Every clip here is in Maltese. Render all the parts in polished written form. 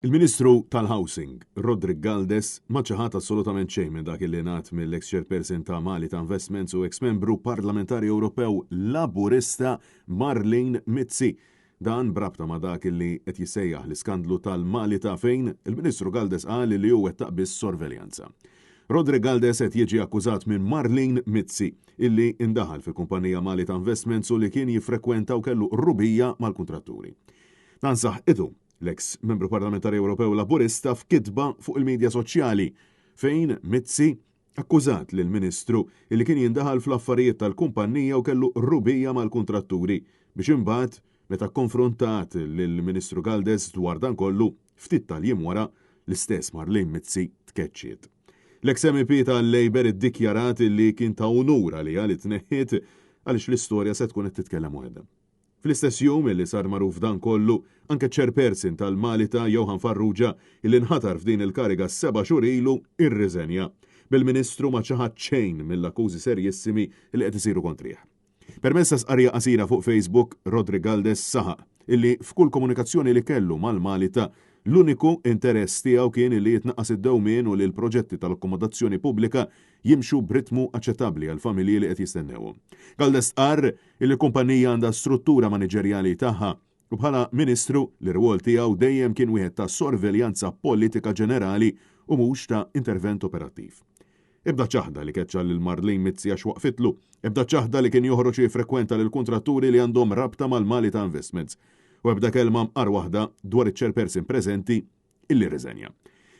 Il-Ministru tal-Housing, Roderick Galdes, ma ċaħad assolutament xejn minn dak li ngħad mill-eks chairperson ta' Malita Investments u eks membru parlamentari Ewropew Laburista Marlene Mizzi. Dan b'rabta ma' dak li qed jissejjaħ l-iskandlu tal-Malita fejn il-Ministru Galdes qal li hu wettaq biss sorveljanza. Roderick Galdes qed jiġi akkużat minn Marlene Mizzi illi indaħal fil-kumpanija Malita Investments u li kien jiffrekwenta u kellu qrubija mal-kuntratturi. Dan saħqitu l-eks membru parlamentari Ewropew Laburista f'kitba fuq il-midja soċjali fejn Mizzi akkużat lill-Ministru illi kien jindaħal fl-affarijiet tal-kumpanija u kellu qrubija mal-kuntratturi biex imbagħad meta kkonfrontat lill-Ministru Galdes dwar dan kollu ftit tal-jiem wara l-istess Marlene Mizzi tkeċċiet. L-eks MEP tal-Labour iddikjarat illi kien ta' unur għaliha li tneħħiet għaliex l-istorja se tkun qed titkellem waħedha. Fl-istess jum li sar magħruf dan kollu, anke ċ-Chairperson tal-Malita Johann Farrugia illi nħatar f'din il-kariga seba' xhur ilu irriżenja, bil-Ministru ma ċaħad xejn mill-akkużi serjissimi li qed isiru kontrih. Permezz ta' stqarrija qasira fuq Facebook, Roderick Galdes saħaq illi f'kull komunikazzjoni li kellu mal-Malita, l-uniku interess tiegħu kien illi jitnaqqas id-dewmien u li l-proġetti tal-akkomodazzjoni pubblika jimxu b'ritmu aċċettabbli għall-familji li qed jistennewhom. Galdes stqarr Illi l-kumpanija għandha struttura maniġerjali tagħha u bħala Ministru l-irwol tiegħu dejjem kien wieħed ta' sorveljanza politika ġenerali u mhux ta' intervent operattiv. Ebda ċaħda li keċċa lil Marlene Mizzi għax waqfitlu, ebda ċaħda li kien joħroġ u jiffrekwenta lill-kuntratturi li għandhom rabta mal-Malita Investments u ebda kelma mqar waħda dwar iċ-chairperson preżenti illi rriżenja.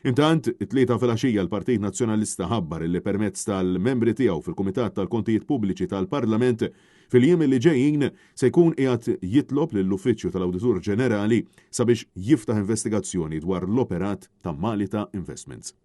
Intant, it-Tlieta filgħaxija l-Partit Nazzjonalista ħabbar illi permezz tal-membri tiegħu fil-Kumitat tal-Kontijiet Pubbliċi tal-Parlament fil-jiem li ġejjin se jkun qiegħed jitlob lill-Uffiċċju tal-Awditur Ġenerali sabiex jiftaħ investigazzjoni dwar l-operat ta' Malita Investments.